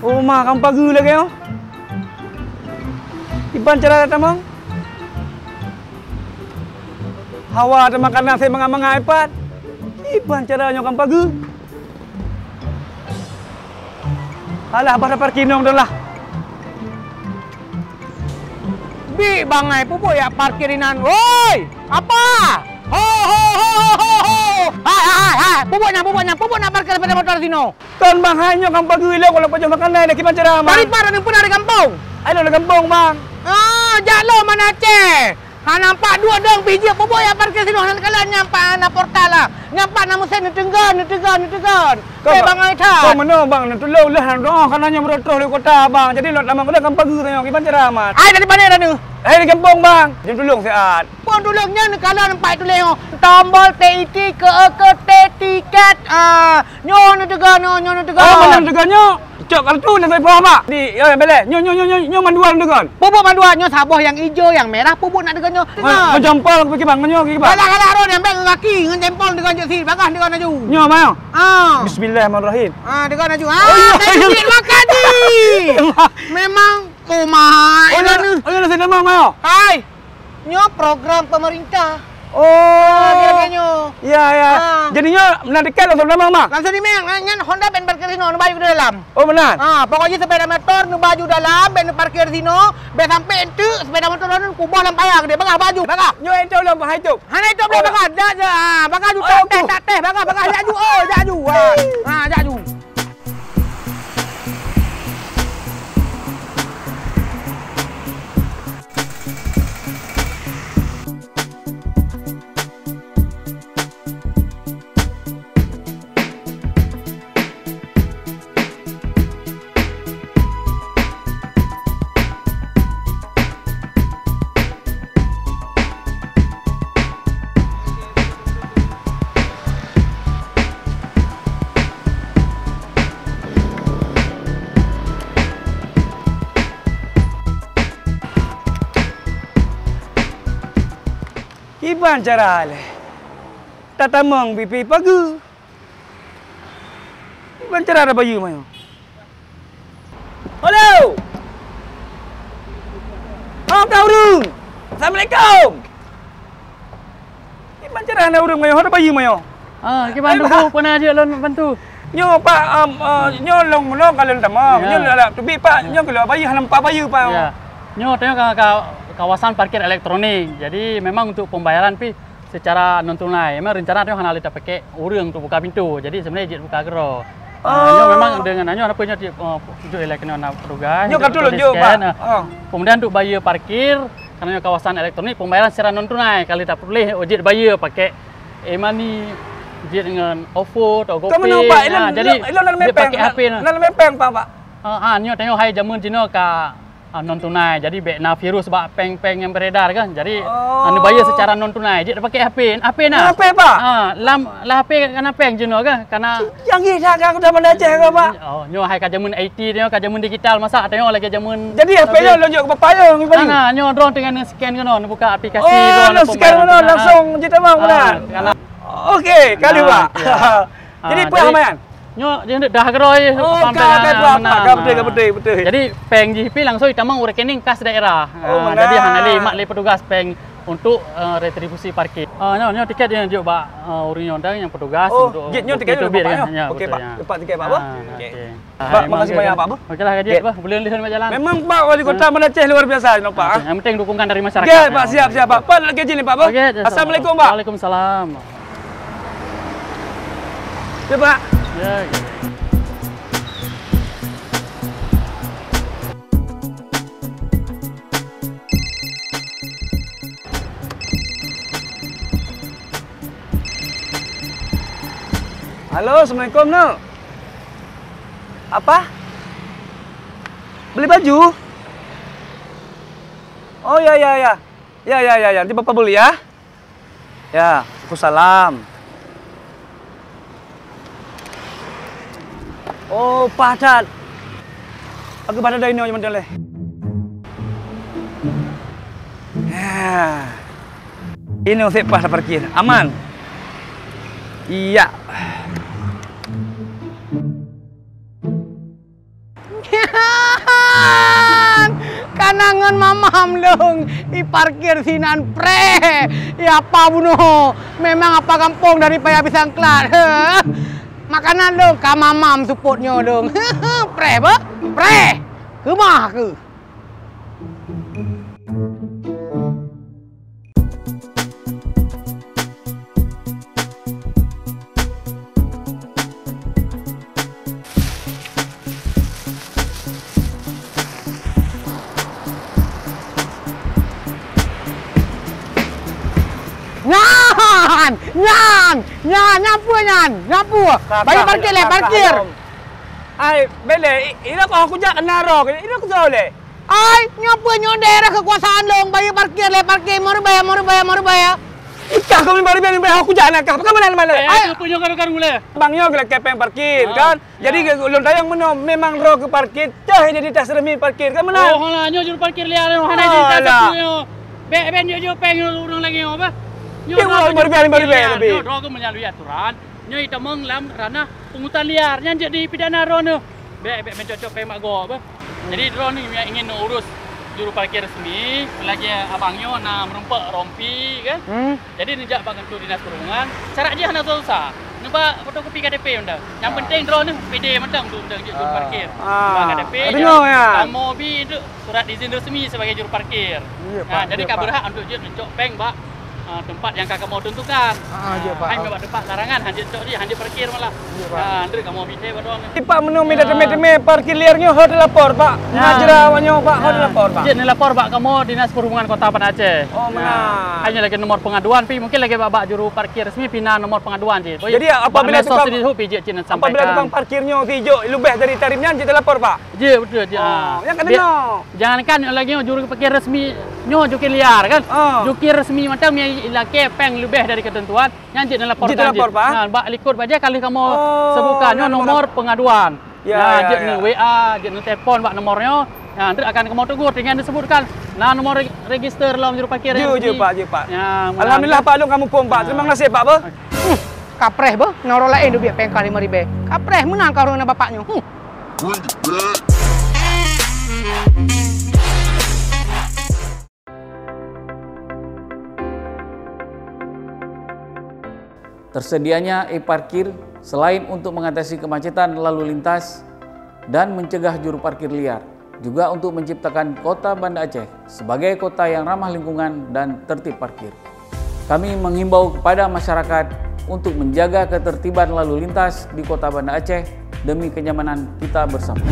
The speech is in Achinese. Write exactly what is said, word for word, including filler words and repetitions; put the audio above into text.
Oh, ma, kan pageue lagèe nyoe. Kiban cara tamong? Hawa teuh makanan sép mangat-mangat ipat. Kiban cara nyoe kan pageue? Alah, bah parkir inong deh lah. Bit bangai, peubuet jak parkir inan. Woi! Apa? Ho, ho, ho, ho, ho, ho! Hai, hai, hai, hai! Peubuet nyan, peubuet nyan, peubuet nyan parkir sepeda motor sinoe. Kon bang, hai nyoe kan pageue ilong, kalau pajoh makanan, dah kiban cara, Bang. Dari pat droeneuh peue, dari gampông? Ai, lôn dari gampông, Bang. Oh, jak lôn Banda Aceh. Hana nampak duek dong pih jeuet, peubuet jak parkir sinoe, hana kalon nyan pat hana portal lah. Nyan pat na meusén neuteugon, neuteugon, neuteugon. Kon, eh, Bang, Bang, ai that. Kon meunoe, Bang, neutulông lheueh hana doa, kana nyoe meureutroh lé kota, Bang. Jadi lôn tamong keudeh kan pageue nyoe, kiban cara, Mat. Ai, dari pane droeneuh? Ai, dari gampông, Bang. Jeuet tulông siat. Phôn tulông nyan neukalon nampak tuléh nyoe, tombol T I T keu, keu T tiket. Ah, nyoe neuteugon, nyoe, nyoe neuteugon. Oh, meunan neuteugon nyoe. Cok kartu nyang saboh, Mak. Di, ya, beleh. Nyoe, nyoe, nyoe, nyoe, nyoe mandua neuteugon. Peubuet mandua nyoe saboh nyang ijo, nyang merah, peubuet nak teugon nyoe. Teungoh. Ngon jempol bagi bang, ngon nyoe bagi bang. Galak, galak, roh nyang bèk ngon kaki, ngon jempol teugon cok si, bagah teugon laju. Nyoe, Mak. Ah. Bismillahirrahmanirrahim. Ah, teugon laju. Ah, oh, iya. Tadi duit makan ni. Memang, oh, mahal. Oh, iya, oh, iya, saya nama, Mak. Hai. Nyoe program pemerintah. Oh. Ah, kira-kira nyoe. Ya, ya. Ah. Jadi nyoe meunan tiket langsung tamong, Mak? Langsung tamong, nyan Honda ban parkir sinoe, neubayeue keu dalam. Oh, meunan? Ah, pokok jih sepeda motor neubayeue dalam, bèk neuparkir sinoe, bèk sampai enteuk sepeda motor droeneuh kuboh lam paya keudéh. Bagah, baju, bagah. Nyoe enteuk lom, hai tu. Hana itu boleh bagah, dak je. Ah, bagah ju tak teh, tak teh, bagah, bagah, jak ju. Oh, jak ju. Ah, ah, jak ju. Kiban cara lé? Tatamong bibi pageue. Kiban cara tabayeue manyang? Halo! Hom ka ureueng! Assalamualaikum! Kiban cara hana ureueng manyang, hana bayeue manyang? Ah, kiban teungku, peue na jeuet lôn bantu? Nyoe, Pak, am, eh, nyoe lôn meunoe ka lôn tamong. Ya. Nyoe lôn teubiet, Pak. Ya. Nyoe keuluwa bayeue, hana nampak bayeue, Pak. Ya. Nyoe tanyoe ka, ka kawasan parkir elektronik. Jadi memang untuk pembayaran pih secara non tunai. Memang rencana tanyoe hana lé tapakék ureueng untuk buka pintu. Jadi sebenarnya jeuet buka keudroe. Ah, nyoe memang deungon nyoe, apa nyoe, eh, jok ilèe keunoe na petugas, nyoe ka tulông jok, Pak. Ah. Kemudian untuk bayeue parkir, karena nyoe kawasan elektronik, pembayaran secara non tunai. Kalau tak perlu, oh, jeuet bayeue pakai e-money, jeuet deungon OVO atau GoPay. Kamu nampak, ilôn, ah, jadi ilôn, ilôn dalam jeuet mepeng, pakai H P na. Dalam mepeng, Pak, Pak. Ah, ah, nyoe tanyoe hai jameun jinoe ka ah, non tunai. Jadi bèk na virus bak péng-péng nyang beredar kan. Jadi, oh, anu bayeue secara non tunai. Jeuet pakai H P. H P na? H P, Pak? Ah, lam, lam H P kana péng jinoe kan. Kana canggih that ka kuda Banda Aceh ka, Pak. Oh, nyoe hai ka jameun I T nyoe, ka jameun digital, masa tanyoe lagèe jameun. Jadi H P nyoe lôn jok keu bapayong, Pak? Nah, nyoe droeneuh teungoh scan keunoe, neubuka aplikasi. Oh, droeneuh scan keunoe, langsung jeuet tamong, ah, beuna. Kana. Oke, kali, Pak. Ah, iya. Jadi, ah, peue jadi, hamayan? Nyoe, jadi dah keudroe, oh, ka, ka, ka, ka, beutôi, ka, beutôi. Jadi, péng jih pih langsung jitamong u rekening kas daerah. Oh, ah, jadi hana lé, mat lé petugas péng untuk, eh, retribusi parkir. Ah, nyoe, nyoe tiket nyang jok bak, eh, ureueng nyoe dan nyang petugas. Oh, untuk jih nyoe tiket bak, Pak, ya? Ya, oke, betul, Pak. Ya. Tempat tiket, Pak, apa? Ah, oke. Oke. Pak, makasih banyak, Pak, apa? Oke lah, gaji, Pak. Boleh lihat jalan. Memang, Pak, wali kota Banda Aceh luar biasa, nampak, ah. Yang penting dukungan dari masyarakat. Oke, Pak, siap, siap, Pak. Pak, lagi ni, Pak, apa? Oke, assalamualaikum, Pak. Waalaikumsalam. Ya, Pak. Ya, ya. Halo, assalamualaikum, Neuk. Apa? Beli baju? Oh, ya, ya, ya. Ya, ya, ya, ya. Nanti Bapak beli, ya. Ya, Waalaikumsalam. Oh, paih that. Aku pada dah inoe mantong lé. Ya. Inoe sép paih taparkir. Aman. Iya. Kana ngon mamam lôn, iparkir sinan preh. Ya apa bunoe? Memang apa gampông dari paya pisang klat. Heh. Makanan lôn ka mamam seupôt nyoe lôn. Preh beuh? Preh. Keumah keuh. Nyan! Nyan! Nyan! Nyan peue nyan? Nyan peue? Ka, bayeue ka, parkir lé, ka, ka, parkir! Hai, bèk lé, i-, inoe kah kujak keunan droe, inoe kujak lé. Ai, nyoe peue nyoe daerah keukuasaan lôn, bayeue parkir lé, parkir, meureubai, meureubai, meureubai. Ikah keuh meureubai, meureubai, aku jak nakah, pakon meunan, meunan? Ai, ai, peue nyoe karu-karu lé? Bang nyoe geulakèe péng parkir, ah, kan? Jadi, ya, ulôn tanyong meunoe, memang droe keu parkir, teuh identitas resmi parkir, kan meunan? Oh, hana, nyoe juru parkir liar nyoe, hana identitas, alah, aku nyoe. Bèk, bèk, nyoe, nyoe péng nyoe ureueng lagèe nyoe, bah. Nyoe droe keu juru parkir liar, nyoe droe keu meulalu aturan. Nyoe itamong lam ranah pungutan liar, nyan jeuet dipidana droeneuh. Bèk, bèk meucok-cok péng bak gob, bah. Jadi, droeneuh nyang ingin urus juru parkir resmi, lagèe abang nyoe na meurumpok rompi, kan? Hmm. Jadi, neujak bak kantor dinas perhubungan, syarat jih hana susah. Neuba fotokopi K T P mantong. Nyang, ah, penting droeneuh pede mantong untuk, untuk jeuet juru, ah, parkir. Ah. Ba K T P, deungoe, ya, kamoe bi untuk surat izin resmi sebagai juru parkir. Iya, nah, Pak, jadi, iya, ka Pak, beurhak untuk jeuet meucok péng bak, ah, teumpat nyang ka kamoe tentukan. Ah, iya, Pak. Hai, bak teumpat larangan, han jeuet cok jih, han jeuet parkir malah. Iya, Pak. Ah, ndeuk kamoe bi thèe bak droeneuh. Pak, meunyoe mida, ah, teumé-teumé parkir liar nyoe ho teulapor, Pak. Ya. Meunyoe jih awak nyoe, Pak, ho, ya, teulapor, Pak. Jeuet neulapor bak kamoe Dinas Perhubungan Kota Banda Aceh. Oh, ya, meunan. Hanya lagèe nomor pengaduan, pi mungkin lagèe bak, bak juru parkir resmi pina nomor pengaduan jih. Jadi, apabila tukang, apabila tukang parkir nyoe si jok leubeh dari tarif nyan, jeuet teulapor, Pak? Jeuet, beutôi, jeuet. Oh, ah, nyang ka deungoe. Jangankan lagèe nyoe, juru parkir resmi nyoe jukir liar, kan? Ah. Jukir resmi mantong meunyoe ilakèe péng leubeh dari keuteuntuan, nyan jeuet neulaporkan. Jeuet teulapor, jih, Pak? Nah, bak likot bajèe ka lheueh kamoe, oh, sebutkan nyoe nomor pengaduan. Ya, nah, ya, jeuet, ya, neu W A, jeuet neutelepon bak nomor nyoe. Nah, ndeuk akan kamoe tegur, tinggai neusebutkan. Nah, nomor reg-, register lom juru parkir. Jeuet, jeuet, Pak, jeuet, Pak. Ya, alhamdulillah, Pak, lôn ka muphom, Pak. Nah. Terima kasih, Pak, beuh. Hmm, kapreh beuh, ngon droe laén dubiet péng ka lima ribèe. Kapreh meunan ka ureueng na bapak nyoe. Hmm. Tersedianya e-parkir selain untuk mengatasi kemacetan lalu lintas dan mencegah juru parkir liar, juga untuk menciptakan Kota Banda Aceh sebagai kota yang ramah lingkungan dan tertib parkir. Kami menghimbau kepada masyarakat untuk menjaga ketertiban lalu lintas di Kota Banda Aceh demi kenyamanan kita bersama.